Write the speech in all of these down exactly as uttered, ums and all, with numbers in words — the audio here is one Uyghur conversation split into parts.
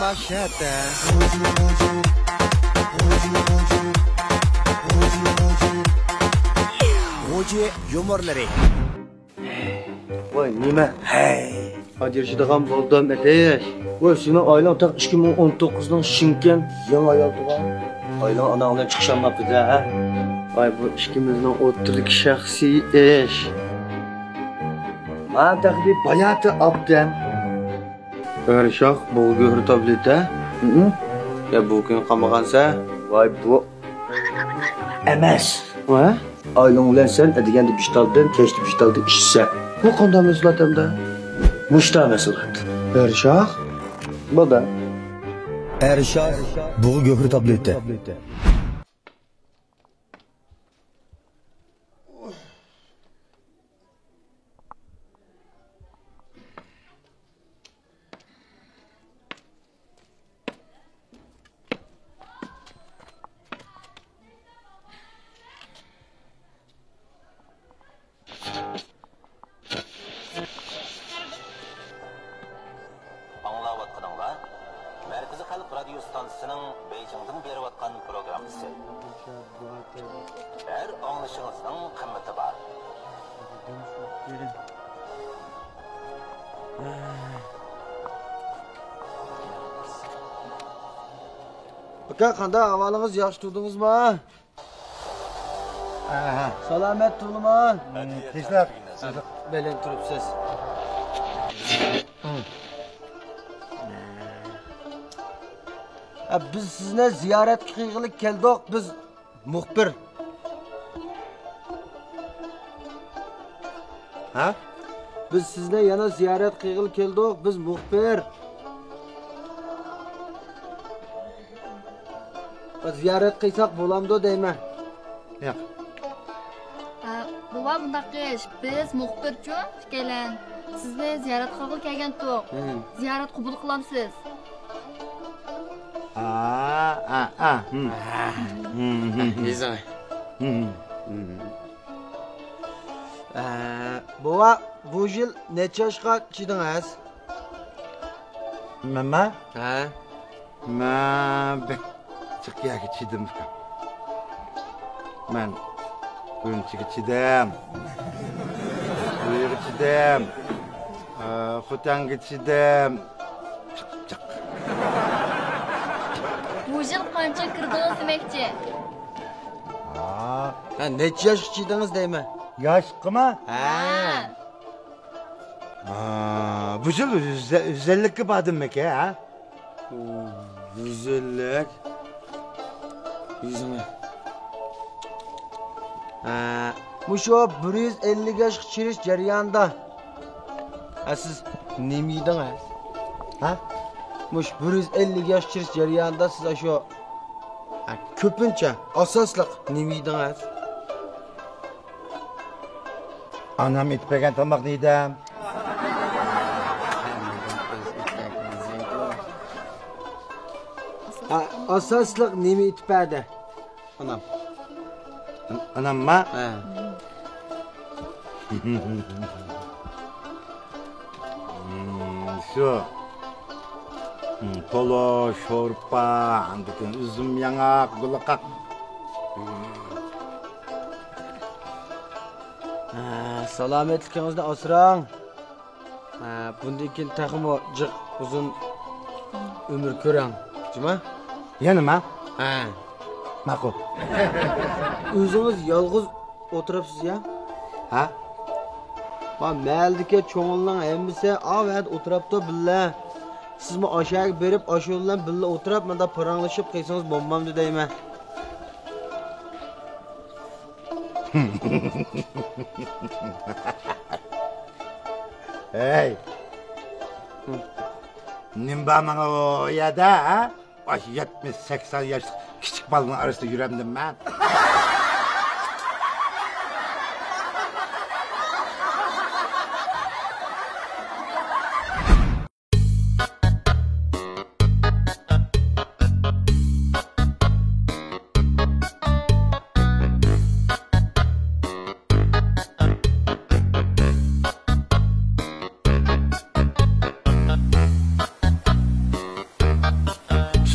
ماشاتا. غوجى يۇمۇرلىرى. ۋاي، نېمە؟ ھەي. ئاجرىشىدىغان بولدۇم، ئەتەش. ۋاي، سېنىڭ ئائىلەڭ تېخى ئىككى مىڭ ئون توققۇزنىڭ شىڭكەن يېڭى ئايال تۇغان. ئائىلەڭ ئاناڭ بىلەن چىقىشالماپتۇ-دە، ھە؟ ۋاي، بۇ ئىككىمىزنىڭ ئوتتۇرىدىكى شەخسىي ئىش. مانا تېخى بىر باياتى ئاپتىم. ئەرشاھ، بۇ گۆھىرى تابلېتا. ھە؟ يا بۇ كۈنى قالمىغانسەن؟ ۋاي، بۇ ئەمەس. ۋە؟ ئايلىڭ بىلەن سەن ئەتىگەندە بىشتالدىن، كەچتە بىشتالدىن ئىچسە. بۇ قانداق مەھسۇلات ئەمدى؟ مۇشتا مەھسۇلات. ئەرشاھ؟ بولدى. ئەرشاھ، بۇ گۆھىرى تابلېتا. ئاڭلاۋاتقىنىڭلار مەركىزىي خەلق رادىيو ئىستانسىسىنىڭ بېيجىڭدىن بېرىۋاتقان پروگراممىسى. ھەر ئاڭلىشىڭىزنىڭ قىممىتى بار. ئاكا، قانداق ئەھۋالىڭىز؟ ياخشى تۇردىڭىزمۇ؟ ئەھە. سالامەت تۇرۇڭلار. تىنچلىق. بەلەن تۇرۇپسىز. ھە، بىز سىزنى زىيارەتكە قىلغىلى كەلدۇق. بىز مۇخبىر. ھە؟ بىز سىزنى يەنە زىيارەت قىلغىلى كەلدۇق. بىز مۇخبىر. زىيارەت قىلساق بولامدۇ دەيمەن. ياق. ئە، بوۋا، بۇنداق قىش، بىز مۇخبىرچۇ ئىككىيلەن سىزنى زىيارەت قىلغىلى كەلگەنتۇق. ھىم. زىيارەت قوبۇل قىلامسىز؟ ئا، ئا، ئا، ھىم. ھىم، ھىم، ھىم. يېزىڭ. ھىم، ھىم. ئە، بوۋا، بۇ يىل نەچچە ياشقا چىدىڭىز؟ مەنمۇ؟ ھە. مەن بەك جىق يەرگە چىدىم، ئۇكام. مەن ئۈرۈمچىگە چىدىم. ئۇيغا چىدىم. ئە، خوتەنگە چىدىم. جىق، جىق. بۇ يىل قانچىغا كىردىڭىز دېمەكچى؟ ھا. ھە، نەچچە ياشقا چىدىڭىز دەيمەن. ياشقىمۇ؟ ھە. ھە. ھا، بۇ يىل يۈز، يۈز ئەللىككە باردىممىكى، ھە؟ يۈز ئەللىك. يۈزىڭى. ھە، مۇشۇ بىر يۈز ئەللىك ياشقا چىرىش جەريانىدا، ھە، سىز نېمە يېدىڭىز؟ ھە؟ مۇشۇ بىر يۈز ئەللىك ياشقا چىرىش جەريانىدا سىز ئاشۇ، ھە، كۆپىنچە، ئاساسلىق نېمە يېدىڭىز؟ ئانام ئېتىپ بەرگەن تاماقنى يېدىم. ئا-، ئاساسلىق نېمە ئېتىپ بەردى ئانام؟ ئانامما؟ ھە. شۇ. پولۇ، شورپا، ئاندىن كېيىن ئۈزۈم ياڭاق، گۈلقاق. ھە، سالامەتلىكىڭىزنى ئاسراڭ. ھە، بۇندىن كېيىن تېخىمۇ جىق ئۇزۇن ئۆمۈر كۆرۈڭ، جۇما؟ يەنىما؟ ھە. ماقۇل. ئۆزىڭىز يالغۇز ئولتۇرۇپسىز يا؟ ھە؟ ما مەھەللىدىكى چوڭلارنىڭ ھەممىسى ئاۋۇ يەردە ئولتۇراپتۇ بىللە. سىزمۇ ئاشۇ يەرگە بېرىپ، ئاشۇلار بىلەن بىللە ئولتۇراپ، مۇنداق پاراڭلىشىپ قىلسىڭىز بولمامدۇ دەيمەن. ھەي! نېمە بار ماڭا ئۇ يەردە، ھە؟ ئاشۇ يەتمىش، سەكسەن ياشلىق كىچىك بالىنىڭ ئارىسىدا يۈرەمدىم مەن.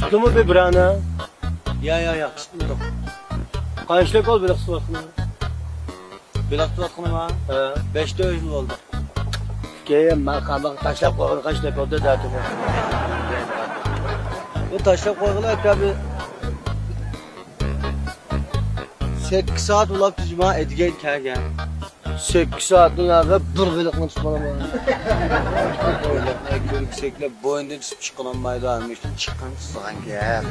تۇتتىمۇ بىر بىرەنە؟ يا، يا، يا، تۇتمىدۇق. قانچىلىك بولدى بېلىق تۇتۇۋاتقىنىڭ؟ بېلىق تۇتۇۋاتقىنىما؟ ھە. بەش تۆت يىل بولدى. كېيىن ماڭا قاماققا تاشلاپ قويغىلى قانچىلىك بولدى دەتىم. بۇ تاشلاپ قويغىلى ئاكا بىر سەككىز سائەت بولاپتۇ جۇما ئەتىگەن كەلگەن. سەككىز سائەتنىڭ ئاخىرى بىر بېلىقنى تۇتقىنىما؟ بېلىقنى كۆرۈكسەكلەپ بوينىدىن تۇتۇپ چىققىنىمايدۇ، ھەممىشتىن چىققان قىزىغان گەپ.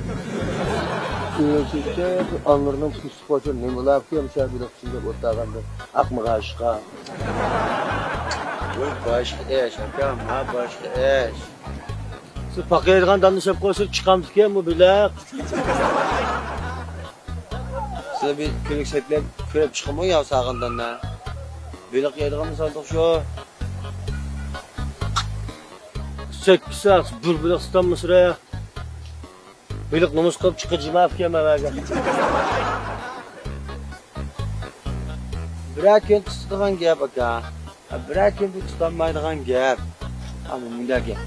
كۆرۈكسەكلەپ ئانىلىرىنىڭ پۇتىنى تۇتۇپ قويسا نېمە بولار ئۇكام، شۇ بېلىق ئىچىدە ئولتۇرغاندا ئاقمىغان ئىشقا. ۋاي باشقا ئىش ئاكام، ھا باشقا ئىش. سىز پاقىرايدىغان داننى سېلىپ قويسىز چىقامدىكەن بۇ بېلىق. سىلەر بىر كۆرۈكسەكلەپ كۆرۈپ چىقىمۇ يا ساغىنداندا. بېلىق يەيدىغاننى سالدۇق شۇ. سەككىز سائەت بىر بېلىق تۇتالمىسا. بېلىق نومۇس قىلىپ چىقىپ جىماپ كەلمەيمەن. بىرەر كۈن تۇتىدىغان گەپ ئاكا. بىرەر كۈن تۇتالمايدىغان گەپ. ئەمما مۇنداق گەپ.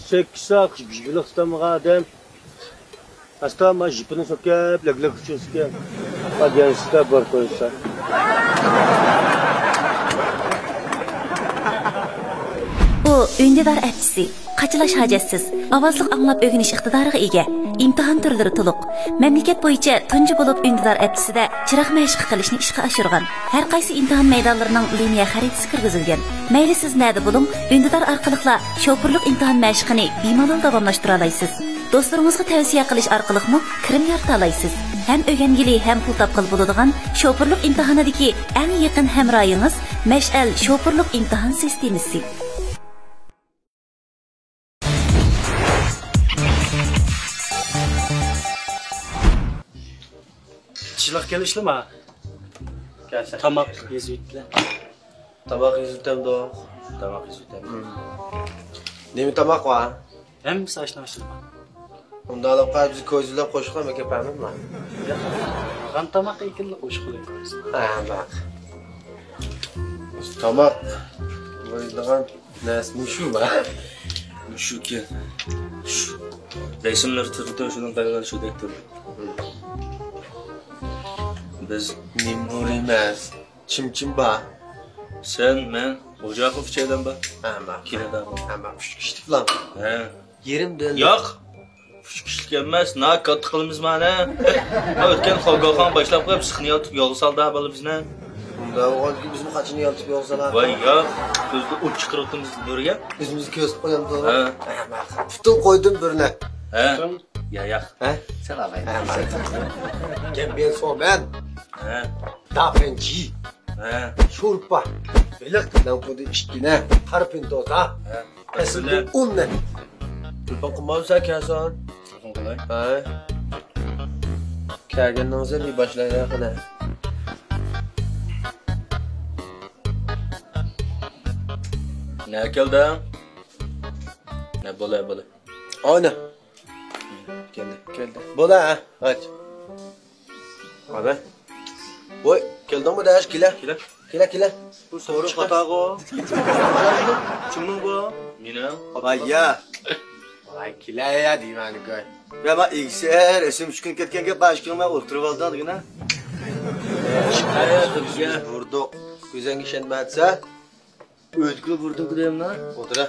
سەككىز سائەت بېلىق تۇتالمىغان ئادەم. ئاستا ما جىپىنى سوكۇپ لەگلەك ئۇچۇرسىكەن. ئاگېنتلىقتا بار قويسا. بۇ ئۈندىدار ئەپچىسى. قاچىلاش ھاجەتسىز. ئاۋازلىق ئاڭلاپ ئۆگىنىش ئىقتىدارىغا ئىگە. ئىمتىھان تۈرلىرى تولۇق. مەملىكەت بويىچە تۇنجى بولۇپ ئۈندىدار ئەپچىسىدە چىراغ مەشىقى قىلىشنى ئىشقا ئاشۇرغان. ھەر قايسى ئىمتىھان مەيدانلىرىنىڭ لىنىيە خەرىتىسى كىرگۈزۈلگەن. مەيلى سىز نەدە بولۇڭ، ئۈندىدار ئارقىلىقلا شوپۇرلۇق ئىمتىھان مەشىقىنى بىمالال داۋاملاشتۇرالايسىز. دوستلىرىڭىزغا تەۋسىيە قىلىش ئارقىلىقمۇ كىرىم يارىتالايسىز. ھەم ئۆگەنگىلى، ھەم پۇل تاپقىلى بولىدىغان شوپۇرلۇق ئىمتىھانىدىكى ئەڭ يېقىن ھەمراھىڭىز مەشئەل شوپۇرلۇق ئىمتىھان سىستېمىسى. چىلىق كېلىشلىما؟ تاماق يېزىۋېتىلە. تاماق يېزىۋېتەمدۇ؟ تاماق يېزىۋېتەم. نېمە تاماق بار؟ ھەممىسى ئاشنا ئاشنا بار. ئۇنداق قىلىپ بىز كوزىلەپ قوشۇقلار مەكەپ بەرمەيمىز. قان تاماق ئېكىنلا قوشۇق قىلىپ قويىسىز. ھە، بار. تاماق بولىدىغان نەرسە مۇشۇ بار. مۇشۇكەن. شۇ. رەسىملىرى تۇرىدۇ، شۇنىڭ قارىغان شۇدەك تۇرىدۇ. بىز نېمە بولىمىز؟ چىم-چىم بار. سەن، مەن، ئوجاقوف ئۈچەيلەن بار. ھە، بار. كېلىدۇ. ھە، بار. ئۈچ كىشىلىكلا. ھە. يېرىم دۆلەت. ياق. ئۈچ كىشىلىك ئەمەس، ناھايىتى كاتتا قىلىمىز مانا. ھە، ئۆتكەن خاگاخان باشلاپ قويۇپ، سىخنى يالتىپ يولغا سالدى ھە بالا بىزنى. ئۇنداق بولغاندىكىن بىزمۇ قاچىنى يالتىپ يولغا سالا. ۋاي ياق، كۆزدە ئوت چىقىرىۋاتىمىز بىرگە. بىزمىز كۆرسىتىپ قويامدۇ؟ ھە. ھە، ماقۇل. پۈتۈن قويدۇم بىرنى. ھە. يا ياق. ھە؟ سەن ئالاي. ھە، ماقۇل. گەمبىيەن سومەن. ھە. دافېنچى. ھە. شورپا. بېلىق. لەڭپۇدىن ئىككىنى. قارا پىنتوزا. ھە. پەسىلدىن ئوننى. تېلېفون قىلمامسەن كەلسۇن؟ تېلېفون قىلاي. ھە. كەلگىنىڭىزدە بىر باشلايلى قېنى. نە كەلدى؟ نە بولە، بولە. ئانا. كەلدى. كەلدى. بولە، ھە. قاچ. ئانا. ۋوي، كەلدىڭمۇ داش؟ كېلە. كېلە. كېلە، كېلە. بۇ سورۇن قاتاغۇ. كىمنىڭ بۇ؟ مېنىڭ. ۋاي يا. ۋاي كېلە يا دېيمەن كوي. يا ما ئىگىسى رەسىم چۈشكۈن كەتكەن گەپ، باش كىرمەي ئولتۇرۇپ ئالدىڭ دېگىنە. بۇردۇق. كۆزۈڭگە ئىشەنمەيسەن. ئۆيدىكىلەر بۇردىن كۈدەيمنا. ئولتۇرا.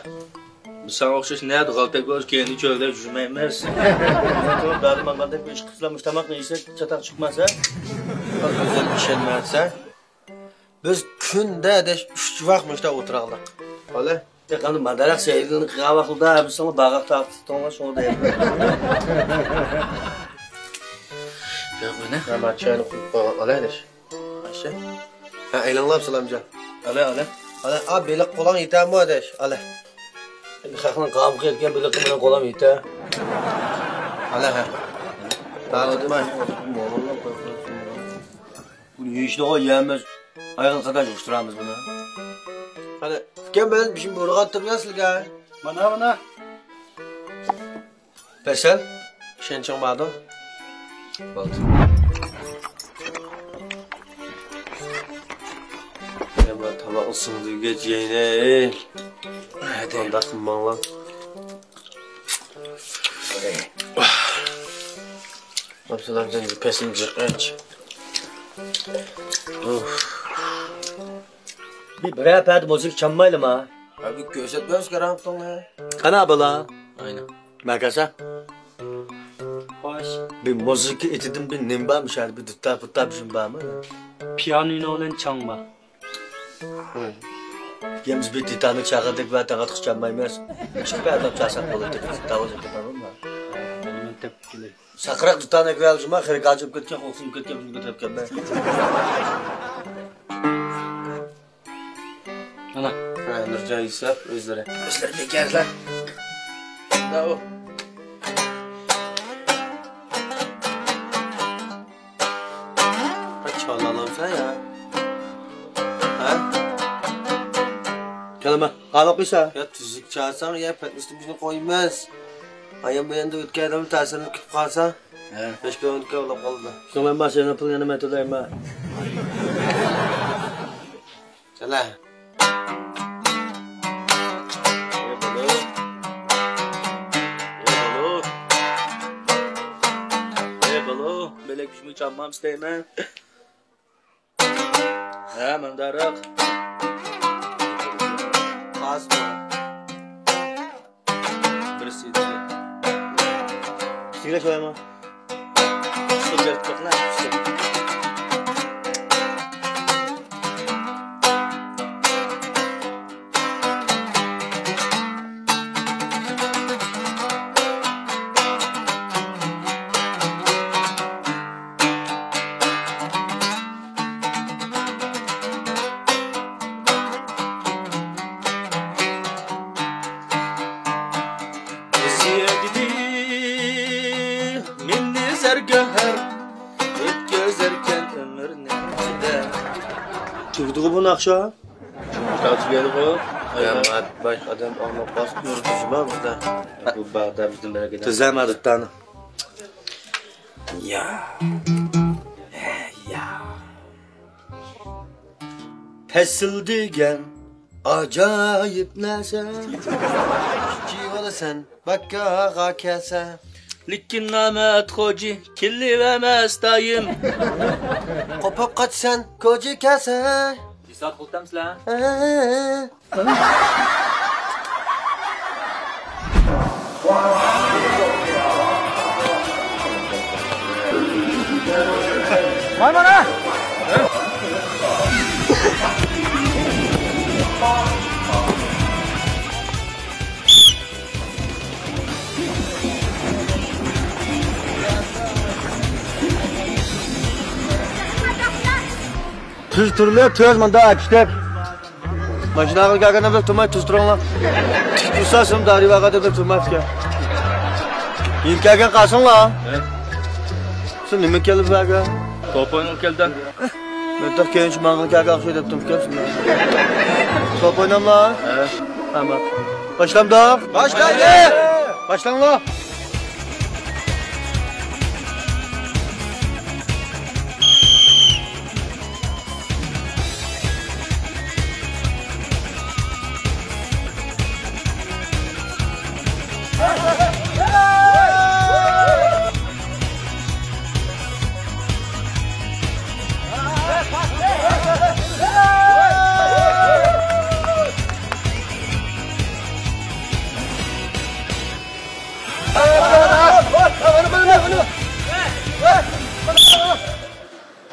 بىز ساڭا ئوخشاش نەدە غالتەك بولۇش كەينىدە چۆرىدە يۈرمەيمىز. تۇرۇپ دادىم ئالغاندەك بىر ئىش قىلسىلا مۇشۇ تاماقنى يېسەك چاتاق چىقماس ھە؟ بىزگە ئىشەنمەيسەن. بىز كۈندە ئاداش ئۈچ ۋاق مۇشتا ئولتۇراغلىق. قالە. تېخى ئەمدى ماداراق سەيلىنى قىلغان ۋاقتىدا بىز ساڭا باغاق تارتىپ تۇتۇڭلار شۇڭا دەيمەن. ياق مانا. مانا چاينى قۇيۇپ قويغان ئالە ئاداش. ئاشە. ھە، ئېلىڭلار سالامجان. ئالە، ئالە. ئالە، ئا، بېلىق قولۇڭ يېتەرمۇ ئاداش؟ ئالە. خەقنىڭ قامىقى يەتكەن بېلىققا مېنىڭ قولۇم يېتەر. ئالە، ھە. تارتماي. بۇنى يېيىشنىغۇ يەيمىز. ئايغىل قانداق يىغىشتۇرامىز بۇنى؟ قېنى، ئۇكام، مەن بېشىم بۇرغان تۇرۇپ يا سىلگە. مانا، مانا. پەيسەل، ئىشەنچىڭ باردۇ؟ بولدى. يا، بۇ تاماقنى سىڭدۈرگەچ يەيلى. ھەدە. ئۇنداق قىلماڭلار. ماپسىلەردىن پەسىل جىق ئەچ. بىر، بىرەر پەدە مۇزىكا چالمايلىما؟ ھە، بىر كۆرسەتمەمسىز كارامىتىڭنى. قانا بالا؟ ئاينا. مەكەسە؟ خوش. بىر مۇزىكا ئېتىدىن بىر نېمە بارمۇ شەھەردە؟ بىر دۇتار پۇتار بىر شۇم بارمۇ؟ پىيانىنو بىلەن چاڭ بار. يەمىز بىر تىتانىك چاقىردەك ۋە تاغاتقۇ چالمايمىز. چىقىپ ئادەم چالساق بولىدۇ. داۋا زېكىتلەرمۇ بار. بولىمەن، تېپىپ كېلەي. ساقراق دۇتانەك ۋە ئالجىما خېرى قاچىپ كەتكەن، قوقسۇن كەتكەن، بۇنى كۆتۈرۈپ كەلمەي. ئانا. ھە، نۇرجان يۈسۈپ ئۆزلىرى. ئۆزلىرى بىكارلار. داۋۇ. قاچ چالالامسا يا؟ ھە؟ كەلمە، قالاق قويسا. يا تۈزۈك چالساڭ يا پەتنۇستىن بىزنى قويماس. ئايام بۇ يەردە ئۆتكەن ئادەمنى تەسىرىنى كۈتۈپ قالسا. ھە. بەش كىلومېتىرگە ئۇلاپ قالىدۇ. شۇنىڭ بىلەن ماشىنا پۇلىنى يەنە مەن تۆلەيمەن. سەلە. ئەي بالو. ئەي بالو. ئەي بالو. مەن بىلەك بىشمۇ چالمام ئىستەيمەن. ھە، مانداراق. ئاز بۇ. بىرسى. كىچىكرەك سورايمۇ؟ شۇ بېرىپ بېقىڭلار. مېنى زەرگۆھەر ئۆتكۈزەركەن ئۆمۈرنى. تۈگىدىغۇ بۇ ناخشا؟ تارتىۋېرىغۇ. يا، باشقا ئادەم ئاڭلاپ قالسا، يۇرتۇشما بىزدە. بۇ باغدا بىزدىن بەرگىدە. تۈزەم ئادەتتانى. يا. يا. پەسىل دېگەن ئاجايىپ نەرسە. كىچىك بولىسەن، باككاغا كەلسە. لېكىن نامەرد خوجا كېلىۋەرمەس دائىم. قوپۇپ قاچىسەن، كوجا كەلسە. ئىسرات قىلتامسىلەر؟ مانا، مانا. تۈز تۇرۇلۇپ، تۈز مۇنداق ئەپىشتەپ. ماشىناغا كەلگەندە بىر تۇرماي تۈز تۇرۇڭلار. تىك تۇرسا، سىم دارىۋاغا دەپ بىر تۇرماي ئىكەن. يېنىپ كەلگەن قالساڭلار. سىز نېمە كېلىپ بەرگەن؟ توپ ئوينىغىلى كەلدىم. مەن تېخى كېيىن شۇ ماڭغىلى كەلگەن ئوخشايدۇ دەپتىمكەن سىزنى. توپ ئويناملا؟ ھە. تامام. باشلامدۇق؟ باشلايلى! باشلاڭلار!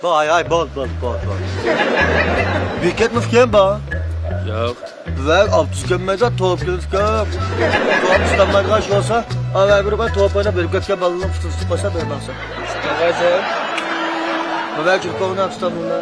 ۋاي، ۋاي، بول، بول، بول، بول. بېكەتمۇ ئىكەن بۇ. ياق. بۇ ئاپتوبۇس كەلمەيدۇ، توپ كېلىدىكەن. توپ ئۇستانمايدىغان ئىش بولسا، ئاۋۇ بىر توپ ئويناپ بېرىپ كەتكەن بالىلارنىڭ پۇتىنى تۇتۇپ قويسا بېرىمەنسەن. بۇ كىرپۇكنى ئاپتوبۇستا.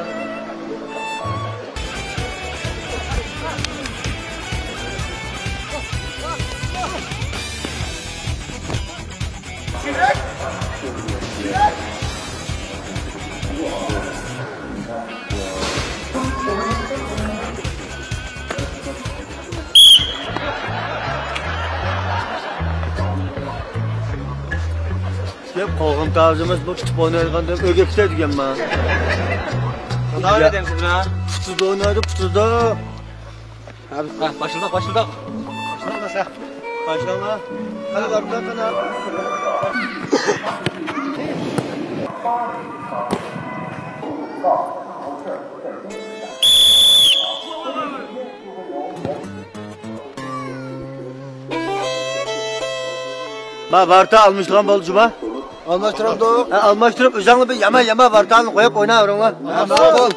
دەپ قالغان تازىمىز بۇ پۇتۇپ ئوينايدىغان دەپ ئۆيگە كېتەي دېگەنمەن. خۇدا ئۆيدەمسىز بۇ؟ پۇتىدا ئوينايدۇ، پۇتىدا. ھە، باشلىدۇق، باشلىدۇق. باشلىدۇق. باشلاڭلار. قېنى، بارمىسان، قېنى. ما ۋارتا ئالمىشىدىغان بولدى جۇما. ئالماشتۇرامدۇق؟ ئە، ئالماشتۇرۇپ، ئۆزۈڭلار بىر يامان يامان ۋارتانى قويۇپ ئويناۋېرىڭلار. ھە، بول.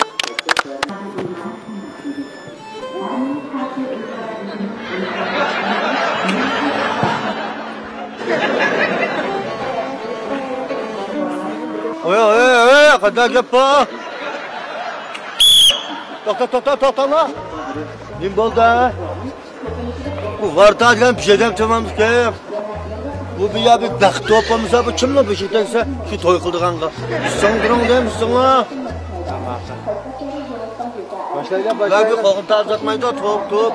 ئوي، ئوي، ئوي، قانداق گەپ بۇ؟ توختا، توختا، توختاڭلار. نېمە بولدى؟ بۇ ۋارتا دېگەن بىر ئادەم تۇرمامدىكەن. بۇ بىر يا بىر بەخت توپ بولمىسا، بۇ كىمنىڭ بېشىغا تەگسە، شۇ توي قىلىدىغانغا. سىڭدۈرۈڭ دەيمىسىڭلار. باشلايلى، باشلايلى. بۇ قولىنى تازىلاتمايدۇ، توپ، توپ.